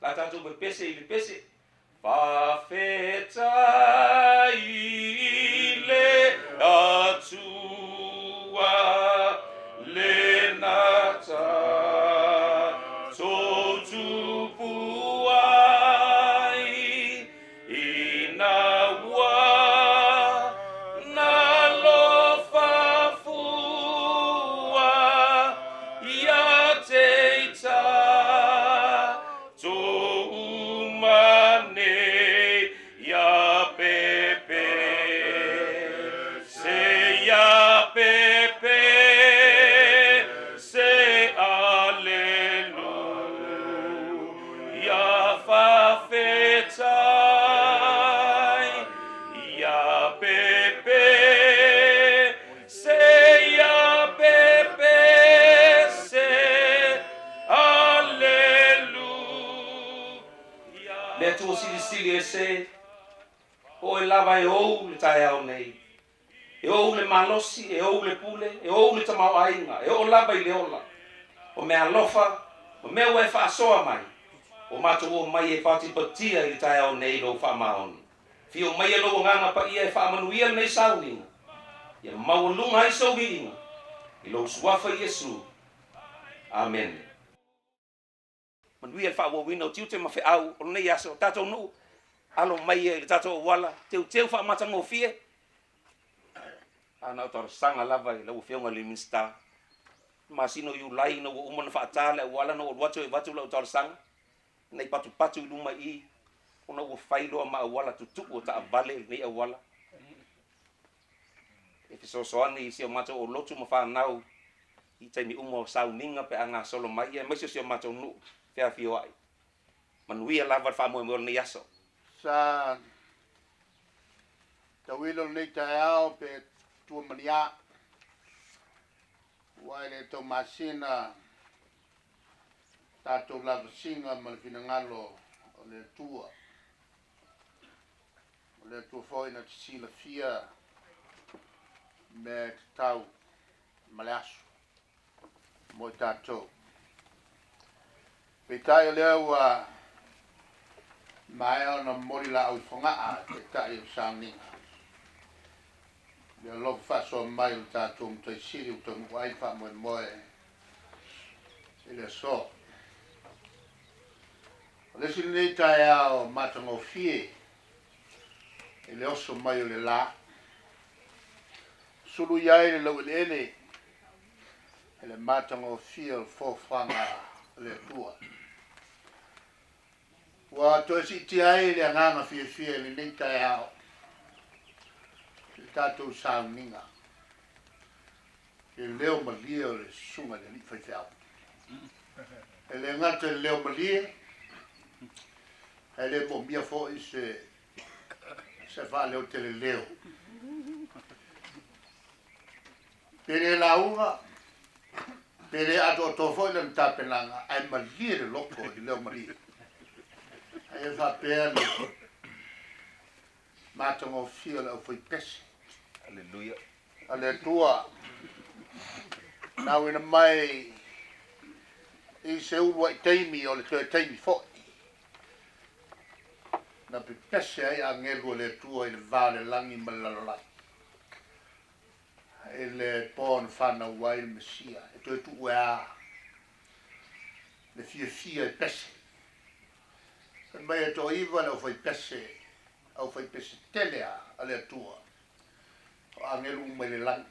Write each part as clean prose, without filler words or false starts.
Le a tatou pepese i le pese. Faafetai i le Atua le na tatou tupu ai ina ua nalofa fua ia te i tatou uma nei ia pepe se ia pepe se aleluia faafetai ia pepe se ia pepe se aleluia. Le Atua Silisili Ese, o Oe lava e ou le taeao nei. E ou le malosi, e ou le pule, e ou le tamaoaiga, e oo lava i le ola. O meaalofa ma mea ua e faasoa mai, ua matou omai e patipatia i le taeao nei lou faamaoni. Afio maia lou Agaga Paia e faamanuia lenei sauniga, ia maualuga ai sou viiga i lou Suafa Iesu. Amene. Manuia le faaauauina o tiute ma feau o lenei aso. Tatou nuu, alo mai ia i le tatou auala, teuteu faamatagofie. A na o talosaga lava i lau Afioga i le Minisita, masina o Iulai ina ua uma ona faata le auala na ou alu atu ai e avatu lau talosaga, nai patupatu i luma i i, ona ua fai loa ma auala tutuu o taavale lenei auala. E fesoasoani i si o matou aulotu ma fanau i taimi uma o sauniga pe a gasolo mai, aemaise o si o matou nuu feafioai. Manuia lava le faamoemoe o lenei aso. Sa tauilo lenei taeao pe tua maniā, ua e le taumasina tatou lavasiga ma le finagalo o le Atua. O le Atua foi na te silafia mea e tatau ma le aso mo i tatou. Peitai o lea ua maea ona momoli laau i Fogaa e Taitai o Sauniga. Le alofa faasoa mai o le tatou Matai Sili ua taunuu ai le faamoemoe i le aso. O le isi lenei taeao matagofie i le oso mai o le la. Sulu i ai le laueleele i le matagofie o le foafoaga a le Atua. Ua toe siitia ai le agaga fiafia i lenei taeao i le tatou sauniga i le leo malie o le Susuga i le Alii Faifeau. E le gata i le leo malie, ae le moomia foi se se faaleotele leo. Pe le lauga, pe le atoatoa foi lana tapenaga, ae malie le loto i le leo malie. Ae e faapea le matagofie o le aufaipese. Aleluia. A le Atua, na auina mai i se uluai taimi o le toe taimi foi. Na pepese ai agelu a le Atua i le va o le lagi ma le lalolagi. I le po na fanau ai le Mesia, e toe tuu e a le fiafia e pese. Fai mai e toaiva le aufaipese, aufaipese tele a a le Atua, o agelu uma i le lagi.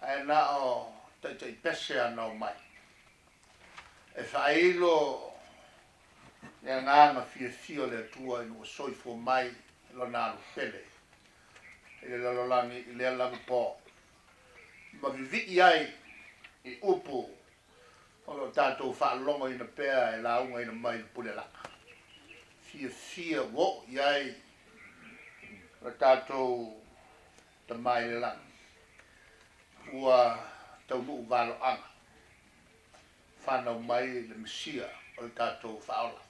Ae na o taitaipese a na omai e faailo le agaga fiafia o le Atua ina ua soifua mai Lona alu pele i le lalolagi i lea lava po, ma vivii ai i upu o lo o tatou faalogoina pea e laugaina mai i le pule laka. Fiafia ua oo i ai le tatou Tama i le Lagi, ua taunuu valoaga, fanau mai le Mesia o le tatou Faaola.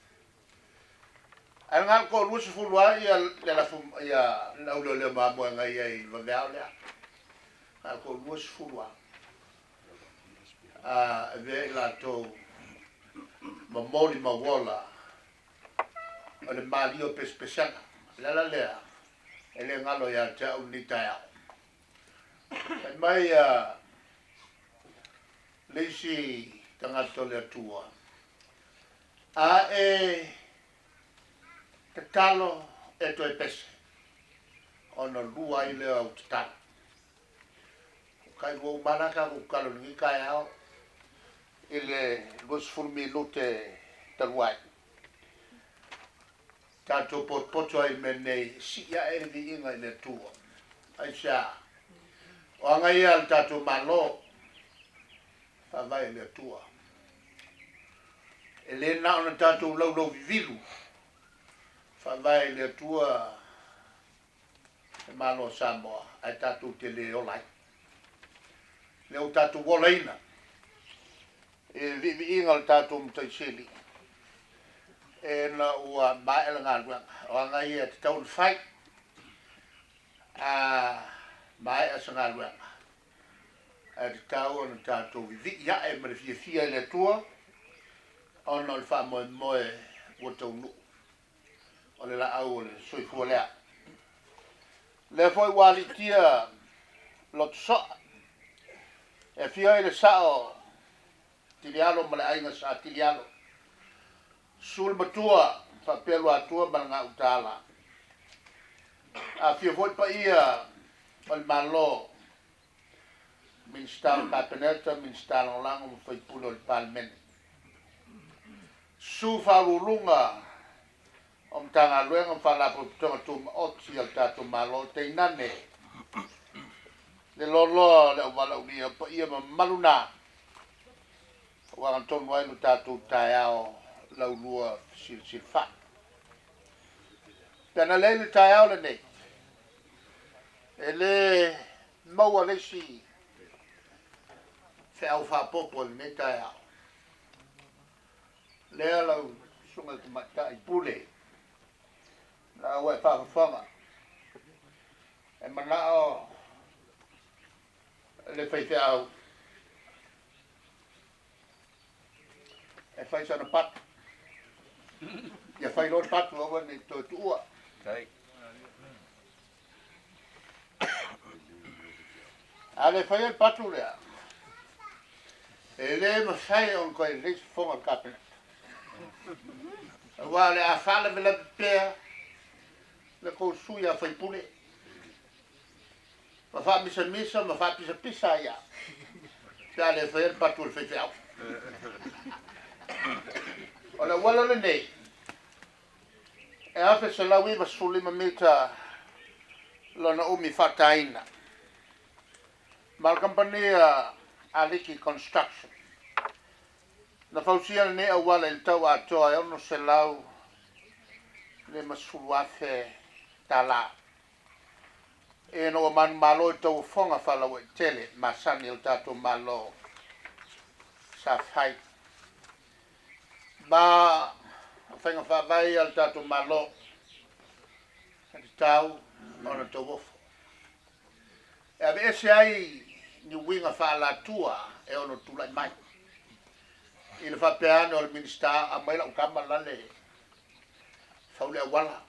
Ae na o le toa-20 lava ia le lafo ia le au leoleo mamoe na i ai i le vaveao lea. Na o le toa-20 lava. A e avea i latou Ma molimau ola o le malie o pesepesega. O le ala lea e le galo ia te au lenei taeao. Fai mai a le isi tagata o le Atua, A e tatalo e toe pese, ona lua ai lea o au tatalo. Ua tailua uma lava la tatou tatalo i lenei taeao i le 20 minute talu ai. Tatou potopoto ai i le mea nei, e sii ae le viiga i le Atua. Aisea? O aga ia a le tatou Malo, faavae i le Atua. E le na ona tatou laulau vivilu, faavae i le Atua le Malo o Samoa, ae tatou te le ola ai. Lea ua tatou olaina i le viiviiga o le tatou Matai Sili, ina ua maea le galuega. O aga ia e tatau ona fai, a maea se galuega, ae tatau ona tatou vivii ae ma le fiafia i le Atua, ona o le faamoemoe ua taunuu. O le laau o le soifua lea. Lea foi ua aliitia Lotosoa, e afio ai le sao Tilialo ma le aiga Sa Tilialo, susu le matua faapea Luatua ma le Gautaala. Afio foi paia o le Malo, Minisita o le Kapeneta, Minisita Lagolago ma sui usufono o le Palemene. Susu Faauluuluga o Matagaluega ma Faalapotopotoga Tumaoti a le tatou Malo, tainane le loaloa o le auvalaaulia, o paia mamalu na ua agatonu ai lo tatou taeao laulua fesilisilifa'i. Pe ana leai le taeao lenei, e le maua le isi feau faaopoopo i lenei taeao. Lea lau Susuga i le Tamaitai Pule, la ua e faafofoga, e manao le faifeau e fai sana patu. Ia fai loa le patu, aua ne i toe tuua. A le faia le patu lea, e le mafai ona toe lelei se fofoga o le Kapeneta. Aua o le a faalavelave pea le tou sui a faipule, ma faamisamisa ma faapisapisa ai lava, pe a le faia le patu a le faifeau. O le auala lenei, E 1195 mita lona umi faataina ma le kamupani a Aliki Construction. Na fausia lenei auala i le tau atoa e $650,000. Ina ua manumalo i tauofoga faalauaitele masani a le tatou Malo sa fai. Ma o faiga faavae ia a le tatou Malo, e tatau ona tauofo. E aveese ai ni uiga faaalatua e ono tulai mai i le faapea ane o le Minisita, aumai lau tama lale fau le auala,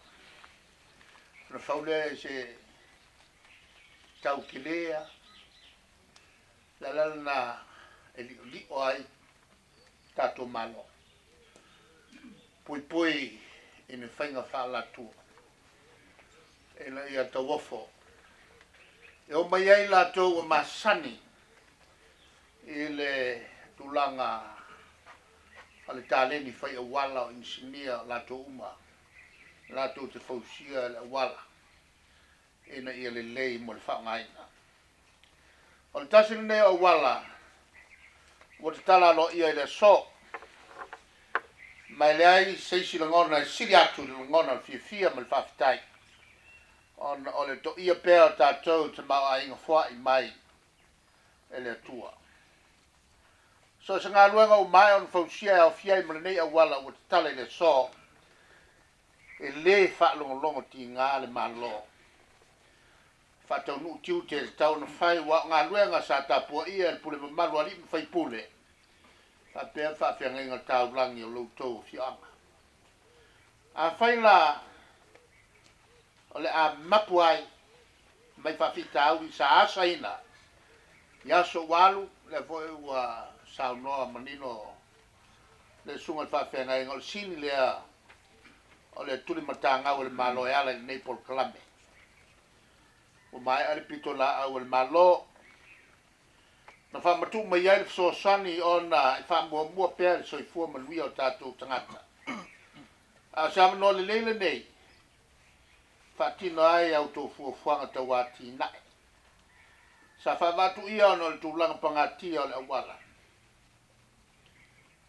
ona fau lea i se tau tele lava. O le ala lena e liolio ai tatou Malo, puipui i ni faiga faaalatua ina ia tauofo e omai ai latou ua masani i le tulaga o le taleni fai auala, o inisinia, o latou uma latou te fausia le auala ina ia lelei mo le faaaogaina. O le tasi lenei o auala ua tatala aloaia i le aso, ma e leai se isi lagona e sili atu i le lagona o le fiafia ma le faafetai, ona o le toia pea o tatou i tamaoaiga foai mai e le Atua. So o se galuega ua maea ona fausia e aofia ai ma lenei auala ua tatala i le aso, e le faalogologo tiga le Malo. Faataunuu tiute e tatau ona fai, aua o galuega sa tapuaia e le pule mamalu a alii ma faipule. Faapea le faafeagaiga taulagi o lo outou afioaga. Afai la o le a mapu ai mai faafitauli sa asaina i aso ua alu, lea foi ua saunoa manino le susuga i le faafeagaiga, o le sini lea o le tulimatagau a le Malo e ala i lenei polokalame. Ua maea le pitolaau a le Malo na faamatuu mai ai le fesoasoani ona e faamuamua pea le soifua manuia o tatou tagata. A o se avanoa lelei lenei faatino ai a outou fuafuaga tau atinae. Sa faavaatuia ona o le tulaga pagatia o le auala.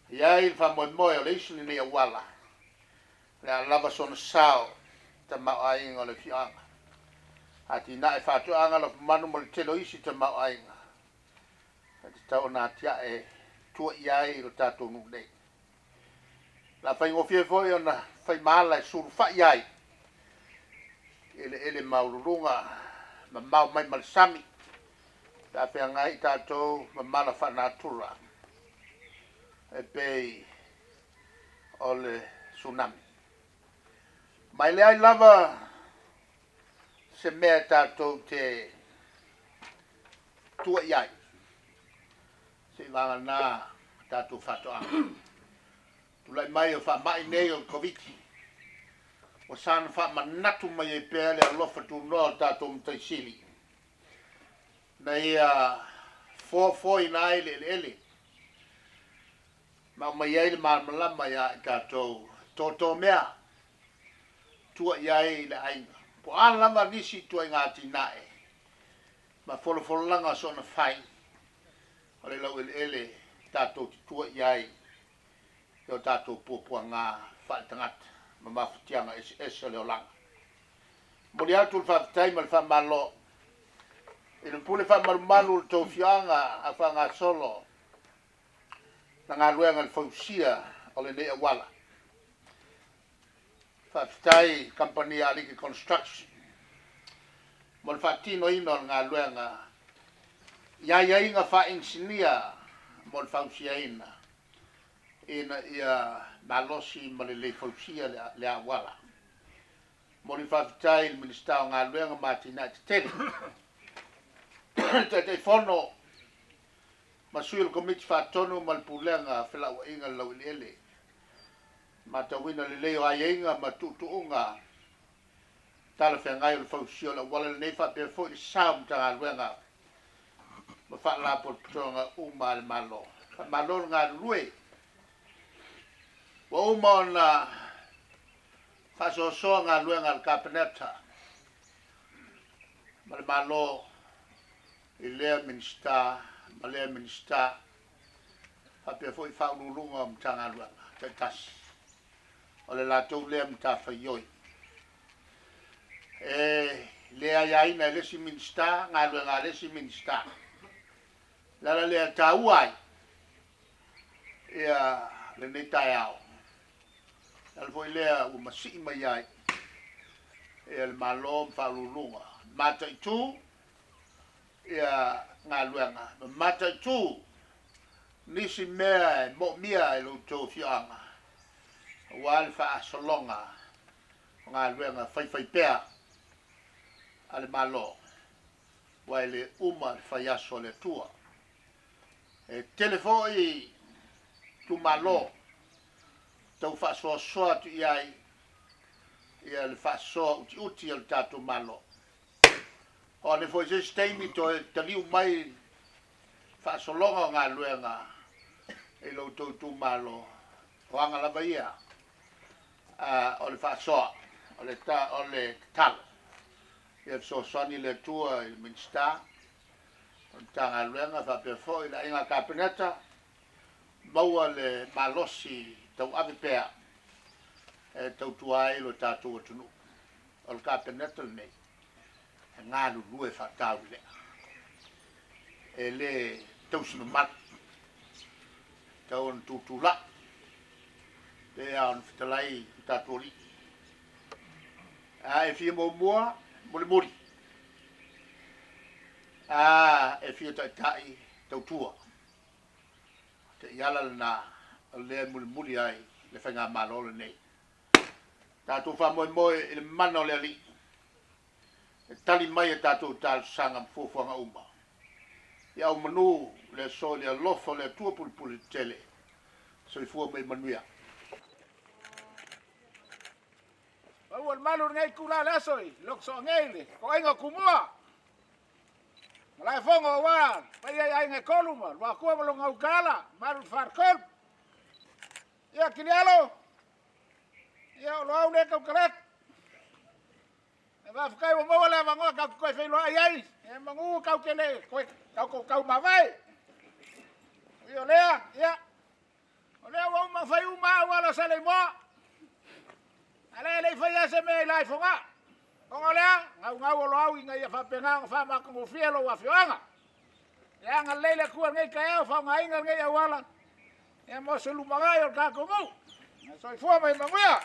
E i ai le faamoemoe o le isi lenei auala, o le a lava sona sao i tamaoaiga o le afioaga. Atinae faatoaga, lafumanu ma le tele o isi tamaoaiga e tatau ona atiae tua i ai lo tatou nuu nei. O le a faigofie foi ona fai ma ala e sulufai ai i eleele maualuluga mamao mai ma le sami, pe a feagai tatou ma mala faanatura e pei o le tsunami. Ma e leai lava se mea e tatou te tua i ai, seivagana tatou faatoaga. Tulai mai o faamai nei o le Koviti, ua saga faamanatu mai ai pea le alofa tunoa o tatou Matai Sili, na ia foafoaina ai le eleele, ma aumai ai le malamalama ia i tatou totomea, tua i ai le aiga. Po o a lava nisi ituaiga atinae ma folafolaga soona fai, o le laueleele tatou te tua i ai i o tatou puapuaga faaletagata ma mafatiaga eseese o le olaga. Momoli atu le faafetai ma le faamalo i le pule faamalumalu o le tou afioaga a faagasolo na galuega i le fausia o lenei auala. Faafetai kamupani a Aliki Construction mo le faatinoina o le galuega i aiaiga faainisinia mo le fausiaina ina ia malosi ma lelei fausia le auala. Momoli le faafetai i le Minisita o Galuega ma Atinae Tetele, le Taitaifono ma sui o le Komiti Faatonu ma le Pulega o Felauaiga i le Laueleele, matauina lelei o aiaiga ma tuutuuga talafeagai o le fausia o le auala lenei, faapea foi le sao o Matagaluega ma faalapotopotoga uma a le Malo. Faamalo le galulue. Ua uma ona faasoasoa galuega a le Kapeneta ma le Malo i lea Minisita ma lea Minisita, faapea foi faauluuluga o Matagaluega taitasi. O le latou lea matafaioi. E le aiaina e le isi Minisita galuega a le isi Minisita. O le ala lea e taua ai ia lenei taeao. O le ala foi lea ua masii mai ai ia le Malo ma faauluuluga. Mataitu ia galuega, ma mataitu nisi mea e moomia e lo outou afioaga, aua le faasologa o galuega faifaipea a le Malo, ua e le uma le faiaso a le Atua. E tele foi itumalo tau faasoasoa atu i ai ia le faasoa utiuti o le tatou Malo. O ane foi se isi taimi toe taliu mai faasologa o galuega i lo outou itumalo, o aga lava ia o le faasoa, o le tatalo. Ia fesoasoani le Atua i le Minisita o le Matagaluega, faapea foi le aiga Kapeneta, maua le malosi tauave pea e tautua ai lo tatou atunuu. O le Kapeneta lenei e galulue faataulea, e le tausi mamalu, tau ona tutulai pe a ona fetalai o tatou alii. A e fia muamua, mulimuli. A e fia taitai, tautua. Taiala lena o lea e mulimuli ai le Faigamalo lenei. Tatou faamoemoe i le mana o le Alii e tali mai a tatou talosaga ma fuafuaga uma. Ia au manu le aso i le alofa o le Atua pulepule tetele. Soifua ma ia manuia. Pau o le malu o lenei itula o le aso i Lotosoa nei i le toaiga o Tumua. Malaefono aua le paia i aiga e tolu ma Luatua ma lona Gautaala, malu i le Faletolu. Ia Kilialo, ia o Loau lea e tautala atu. E faafetai ua maua le avanoa tatou te toe feiloai ai, e manu tatou te le toe tatou taumavae. Ui o lea, ia, o lea ua uma ona fai uma lava auala o Saleimoa, a lea e le i faia se mea i la i Fogaa. Ona o lea, naunau o Loau ina ia faapena ona faamatagofie lou afioaga. Ia agalelei le Atua i lenei taeao, faaaogaina lenei auala ia mo se lumanai o le tatou nuu. Soifua ma ia manuia.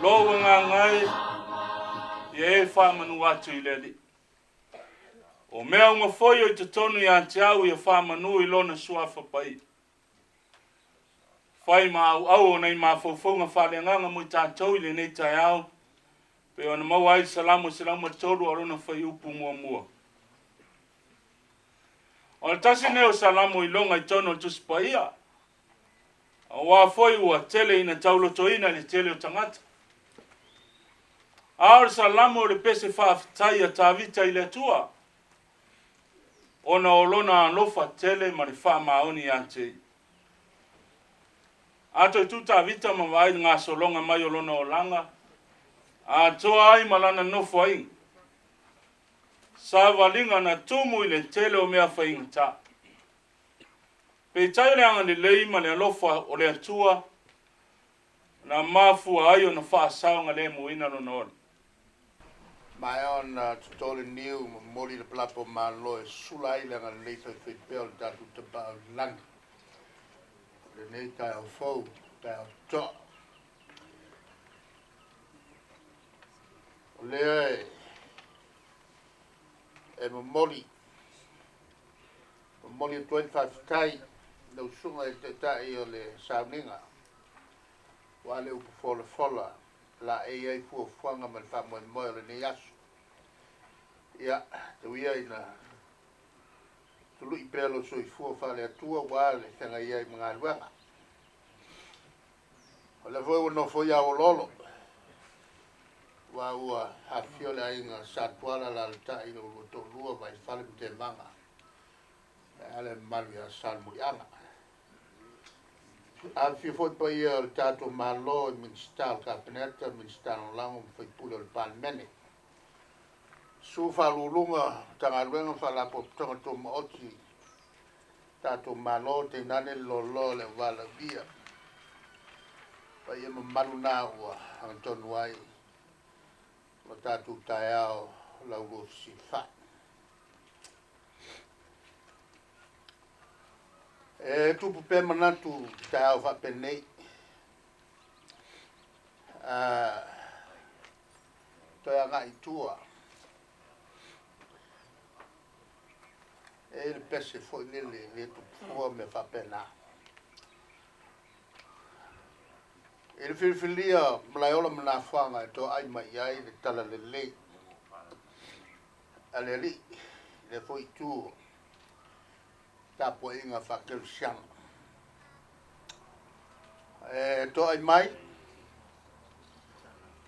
Lou agaga e, ia e faamanu atu i le Alii. O mea uma foi o i totonu ia te au ia faamanu i Lona Suafa Paia. Fai ma auau o nai mafaufauga faaleagaga mo i tatou i lenei taeao, pei ona maua ai le Salamo 103 a o lona fuaiupu muamua. O le tasi lenei o Salamo iloga i totonu o le Tusi Paia, aua foi ua tele ina taulotoina i le tele o tagata. A o le Salamo o le pese faafetai a Tavita i le Atua, ona o lona alofa tele ma le faamaoni ia te ia. A toe tu Tavita ma vaai i le gasologa mai o lona olaga, atoa ai ma lana nofoaiga, savaliga na tumu i le tele o mea faigata. Peitai o le agalelei ma le alofa o le Atua na mafua ai ona faasaogalemuina lona ola. Maea ona toto le niu ma momoli lapalapa o Malo e sula ai le agalelei faifaipea o le tatou Tapaau i le lagi i lenei taeao fou, taeao totoa. O lea e momoli momoli atu ai le faafetai i lau susuga i le Taitai o le Sauniga, aua le upu folafola laei ai fuafuaga ma le faamoemoe o lenei aso. Ia, tau ia ina tului pea lou soifua faale-Atua aua le feagai ai ma galuega. O lea foi ua nofoia Auoloolo, aua ua afifio le aiga Sa Tuala, alaalatai lo oulua toalua, Vaifale ma Tevaga, ae a le mamalu ia Salemuliaga. Afifio foi paia o le tatou Malo i Minisita o le Kapeneta, Minisita Lagolago ma sui usufono o le Palemene. Susu Faauluuluga o Matagaluega ma Faalapotopotoga Tumaoti tatou Malo, tainane le loaloa o le auvalauia. Paia mamalu na ua agatonu ai lo tatou taeao laulua fesilafai. E tupu pea manatu taeao faapenei. Toe agai i tua. E i ai le pese foi lele e le tupu fua mea faapena. I le filifilia o Malaeola ma Nafoaga e toai mai i ai le talalelei a le Alii, i lea foi itu o tapuaiga faakerisiano. E toai mai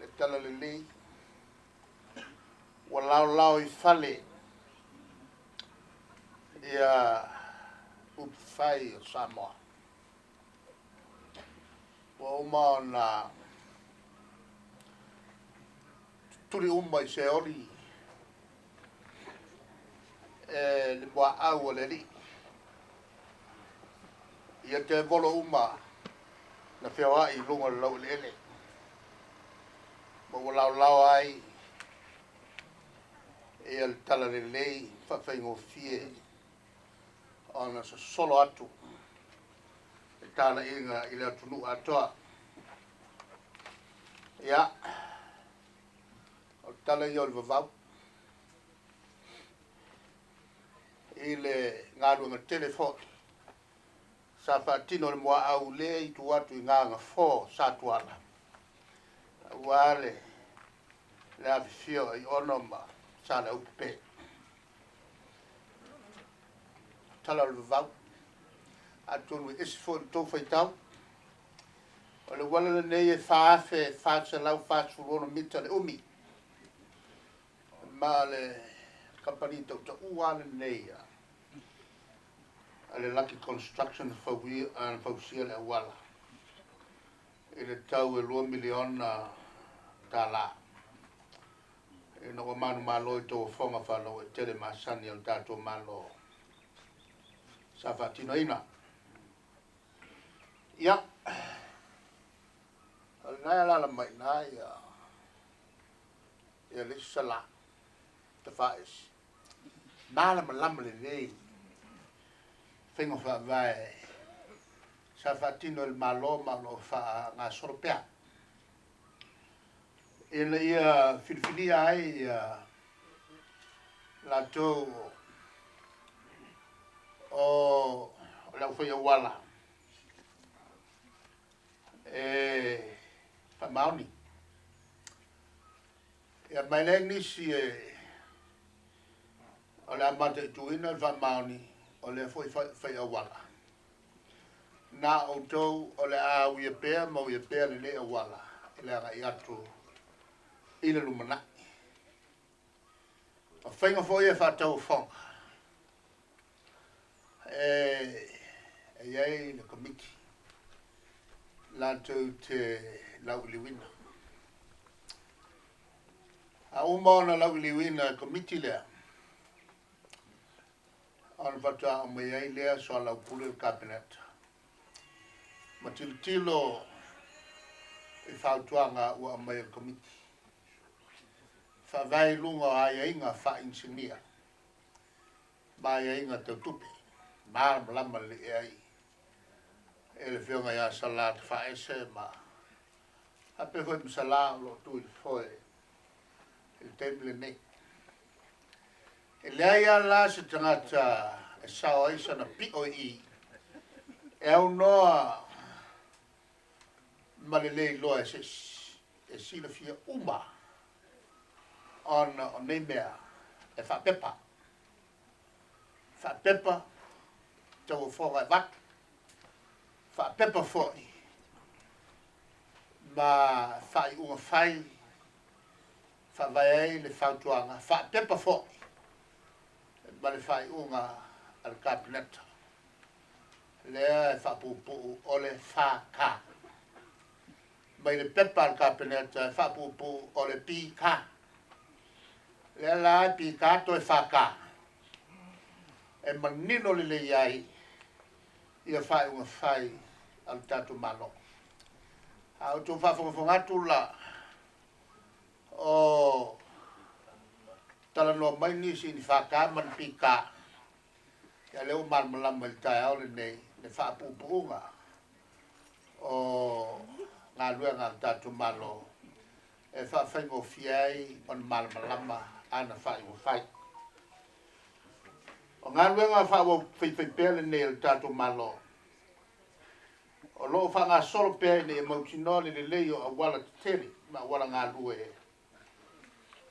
le talalelei ua laolao i fale ia upufai o Samoa. Ua uma ona tutuli uma i seoli e le muaau o le Alii. Ia tevolo uma na feoai i luga o le laueleele, ma ua laolao ai ia le talalelei faafaigofie ona sosolo atu le talaiga i le atunuu atoa. Ia, o le tala ia o le vavau i le galuega tele foi sa faatino e le muaau lea i tua atu i Gagafo sa Tuala, aua le le afifio o Aiono ma Saleaupepe. Tala o le vavau, atonu e ese foi le tou faitau. O le auala lenei e 4,446 mita le umi, ma o le kamupani tautaua lenei a le Lucky Construction na fausia le auala i le tau e $2 miliona. Ina ua manumalo i tauofoga faalauaitele masani a le tatou Malo sa faatinoina. Ia, o lena e alaala mai i ina ia le isi Salā Tafaese, malamalama lelei faiga faavae sa faatino e le Malo ma o lo o faagasolo pea, ina ia filifilia ai ia latou o le aufai auala e faamaoni. Ia mai leai nisi e o le a mataituina le faamaoni o lea foi fai auala. Na outou o le a uia pea ma uia pea lenei auala i le agai atu i le lumanai. O faiga foi e faatauofoga e i ai le komiti latou te lauiliuina. A uma ona lauiliuina e komiti lea, ona faatoa aumai ai lea soalaupule le Kapeneta ma tilotilo i fautuaga ua aumai e le komiti. Faavae i luga o aiaiga faa-inisinia ma aiaiga tau tupe, malamalama lelei ai e le Afioga ia Salā Tafaese ma faapea foi ma Salā o lo o tu i le foe i le taimi lenei. E leai lava la se tagata e sao ai sana pio i i, e aunoa ma le le iloa e se isi, e silafia uma ona o nei mea e faapepa. Faapepa tauofoga e avatu, faapepa foi ma faaiuga fai faavae ai le fautuaga, faapepa foi ma le faaiuga a le Kapeneta lea e faapuupuu o le FK. Mai le pepa a le Kapeneta e faapuupuu o le PK. Lea la e PK toe FK e manino lelei ai ia faaiuga fai a le tatou Malo. A outou faafogafoga atu la, o talanoa mai nisi i ni FK ma ni PK, ia lea ua malamalama i le taeao lenei le faapuupuuga o galuega a le tatou Malo e faafaigofie ai ona malamalama ana faaiuga fai. O galuega faaauau faifaipea lenei a le tatou Malo o lo o faagasolo pea ina ia mautinoa le lelei o auala tetele ma auala galue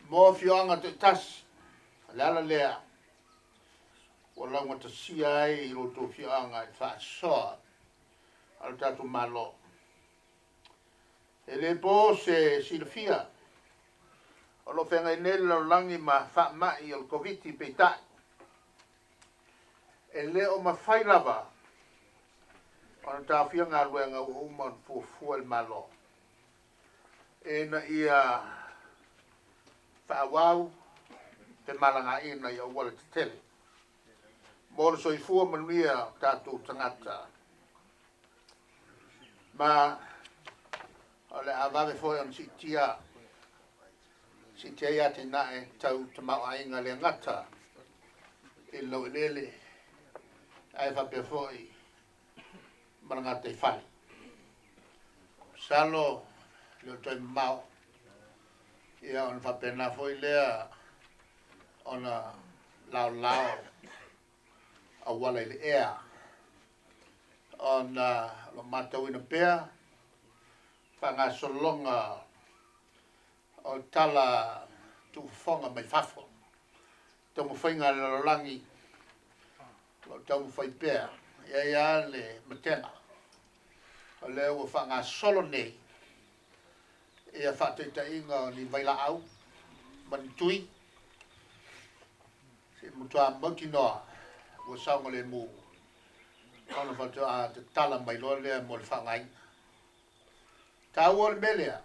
mo afioaga taitasi. O le ala lea ua laugatasia ai i lo outou afioaga i le faasoa a le tatou Malo. E le po se silafia o lo o feagai nei le lalolagi ma faamai o le Koviti, peitai e le o mafai lava ona taofia galuega ua uma ona fuafua e le Malo ina ia faaauau femalagaaiga i auala tetele. Mo le soifua manuia o tatou tagata. Ma o le a vave foi ona siitia siitia ai atinae tau tamaoaiga le gata i le laueleele ae faapea foi ma le gataifale. Masalo e le o toe mamao ia ona faapena foi lea ona laolao auala i le ea ona o lo o matauina pea faagasologa o tala tuufofoga mai fafo, taumafaiga a le lalolagi o lo o taumafai pea. E i ai lava le matega o lea ua faagasolo nei ia faataitaiga o ni vailaau ma ni tui, se i matua mautinoa ua saogalemu ona faatoa tatala mai loa lea mo le faaaogaina. Taua le mea lea,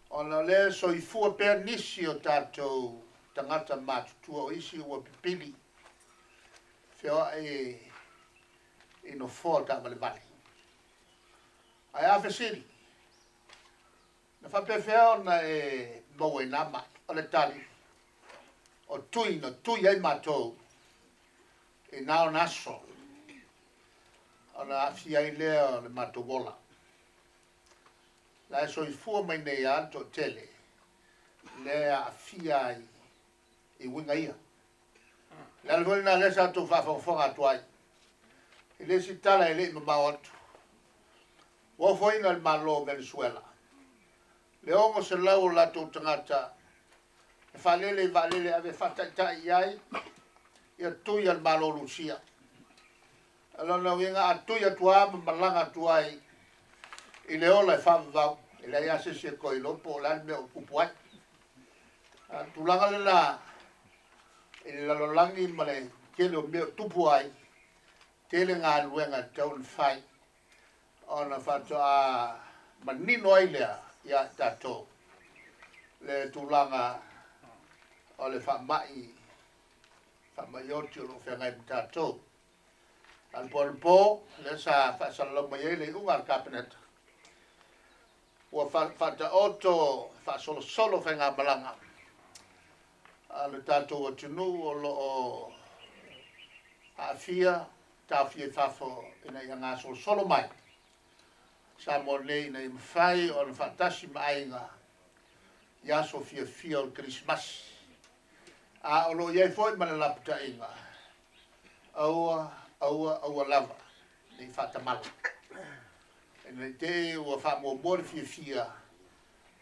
ona o lea e soifua pea nisi o tatou tagata matutua, o isi ua pipili feoai i nofoa taavalevale. Ae a fesili, na faapefea ona e maua i na mai? O le tali, o tui na tui ai matou i na ona aso, ona aafia ai lea o le matou ola. La e soifua mai nei lava le toatele lea e aafia ai i uiga ia. O le ala foi lena lea sa outou faafogafoga atu ai i le isi tala e le i mamao atu. Ua ofoina e le Malo o Venezuela le 600 o latou tagata e faalele i vaalele e ave e faataitai i ai ia tui a le Malo o Lusia. O lona uiga a tui atu lava ma malaga atu ai i le ola e faavavau, e leai lava se isi e toe iloa po o le a le mea o tupu ai. A o le tulaga lena i le lalolagi ma le tele o mea o tupu ai, tele galuega e tatau ona fai ona faatoa manino ai lea ia i tatou le tulaga o le faamai faamai oti o lo o feagai ma tatou. A o le po anapo, lea sa faasalalau mai ai le iuga a le Kapeneta, ua faataoto faasolosolo faigamalaga a le tatou atunuu o lo o aafia, taofia i fafo ina ia gasolosolo mai Samoa nei ina ia mafai ona faatasi ma aiga i aso fiafia o le Kerisimasi. A o lo o i ai foi ma le lapataiga, aua, aua, aua lava ne i faatamala. Ina ne i te i ua faamuamua le fiafia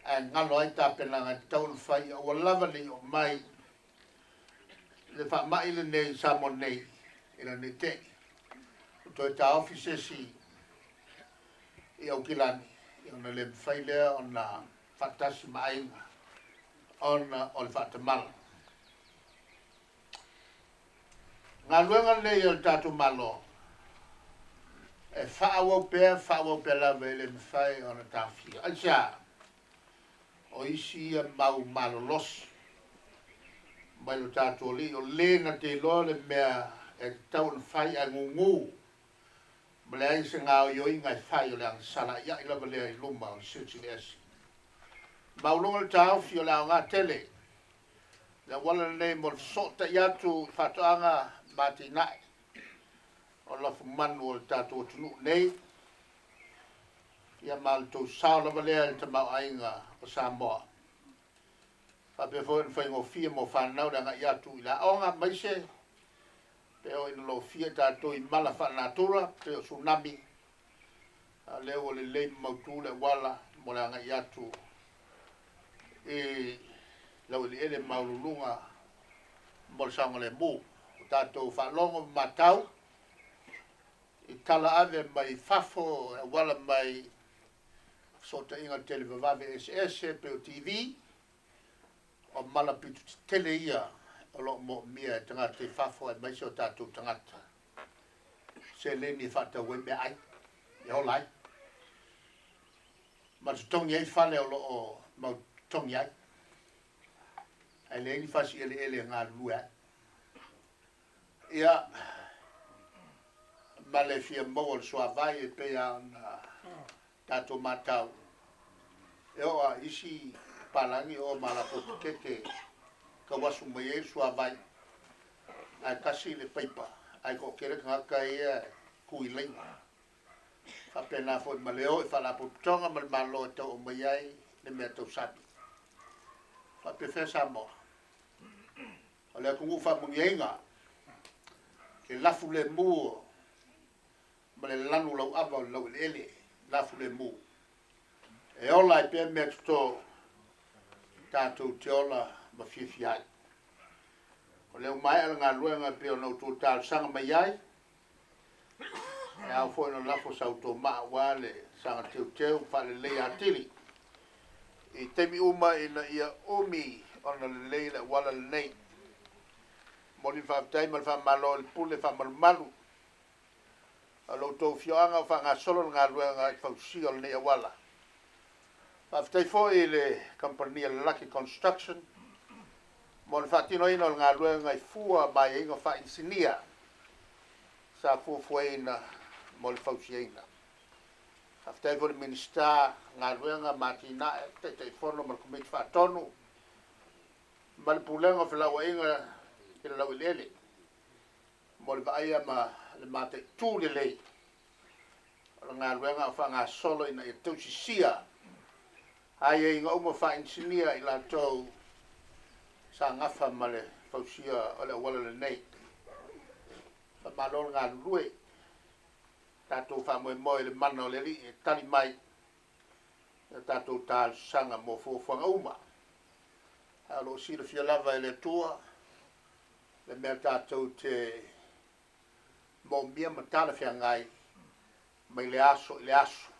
ae galo ai tapenaga e tatau ona fai, aua lava ne i oo mai le faamai lenei i Samoa nei, ina ne i te i ua toe taofi se isi i Aukilani, ona le mafai lea ona faatasi ma aiga ona o le faatamala. Galuega lenei a le tatou Malo e faaauau pea, faaauau pea lava e le mafai ona taofia. Aisea? O isi ia mau malolosi mai lo tatou Alii, o le na te iloa le mea e tatau ona fai ae gugu ma leai se gaoioiga e fai, o le agasala aiai lava lea i luma o le Silisili Ese. Maualuga le taofi o le aoga tele le auala lenei mo le fesootai atu i faatoaga ma atinae o lafumanu o le tatou atunuu nei, ia ma o le tou sao lava lea i le tamaoaiga o Samoa. Faapea foi ona faigofie mo fanau le agai atu i le aoga, aemaise pe oo ina lofia i tatou i mala faalenatura pei o tsunami, a o lea ua lelei ma mautu le auala mo le agai atu i laueleele maualuluga mo le saogalemu. Ua tatou faalogo ma matau i tala ave mai fafo e auala mai fesootaiga televavave eseese pei o TV, o mala pito tetele ia o lo o moomia e tagata i fafo aemaise o tatou tagata seleni e faatau ai meaai e ola ai ma totogi ai fale o lo o mau totogi ai, ae leai ni fasi eleele e galulue ai. Ia, ma le fia maua o le suavai e pei lava ona tatou matau, e oo lava i isi papalagi e oo ma latou tikete e tauasu mai ai le suavai, ae tasi le paipa ae toatele tagata ia e tu i laina. E faapena foi ma le o i faalapotopotoga ma le Malo e tau aumai ai le mea tausami. E faapefea Samoa? O le atunuu faamanuiaina, le lafu lemu ma le lanu lauava o le laueleele, lafu lemu. E ola ai pea mea toto tatou te ola ma fiafia ai. O lea ua maea le galuega e pei ona outou talosaga mai ai, e ao foi ona lafo sa outou maa aua le saga teuteu ma faaleleia atili i taimi uma ina ia umi ona lelei le auala lenei. E momoli le faafetai ma le faamalo i le pule faamalumalu a lo outou afioaga o faagasolo le galuega i le fausia o lenei auala. Faafetai foi i le kamupani a le Lucky Construction mo le faatinoina o le galuega i fua ma aiaiga faainisinia sa fuafuaina mo le fausiaina. Faafetai foi i le Minisita o Galuega ma Atinae, Taitaifono ma le Komiti Faatonu ma le Pulega o Felauaiga i le Laueleele mo le vaaia ma le mataitu lelei o le galuega o faagasolo ina ia tausisia aiaiga uma faainisinia i latou sa gafa ma le fausia o le auala lenei. Faamalo le galulue, tatou faamoemoe i le mana o le Alii e tali mai i a tatou talosaga mo fuafuaga uma. Ae o lo o silafia lava e le Atua le mea tatou te moomia ma talafeagai mai le aso i le aso.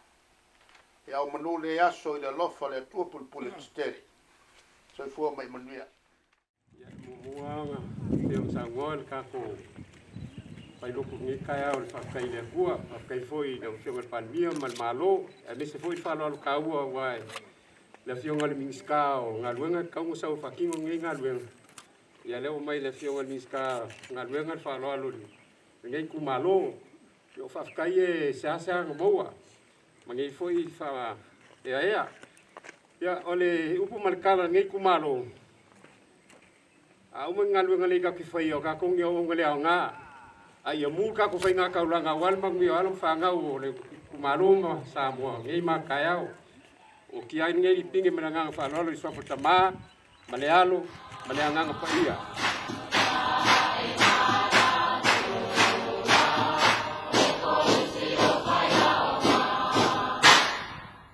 Ia au manu lenei aso i le alofa o le Atua pulepule tetele. Soifua ma ia manuia. Ia, e muamua ona pei ona saunoa le tatou failotu i lenei taeao i le faafetai i le Atua, faafetai foi i lau Afioga i le Palemia ma le Malo, aemaise foi le faaaloalo taua aua le Afioga i le Minisita o Galuega e tatau ona sau e faatino lenei galuega. Ia lea ua aumai i le Afioga i le Minisita o Galuega le faaaloalo i lenei itumalo. Ia o faafetai e seasea ona maua ma nei foi faaeaea. Ia, o le upu ma le tala a lenei itumalo, a uma ni galuega lelei tatou te faia, o tatou ni auauna le aoga, a ia mu le tatou faigataulaga aua le manuia o alo ma fanau o le itumalo ma Samoa nei ma taeao. O tia ai lenei lipine ma le agaga faaaloalo i suafa Tama ma le Alo ma le Agaga Paia.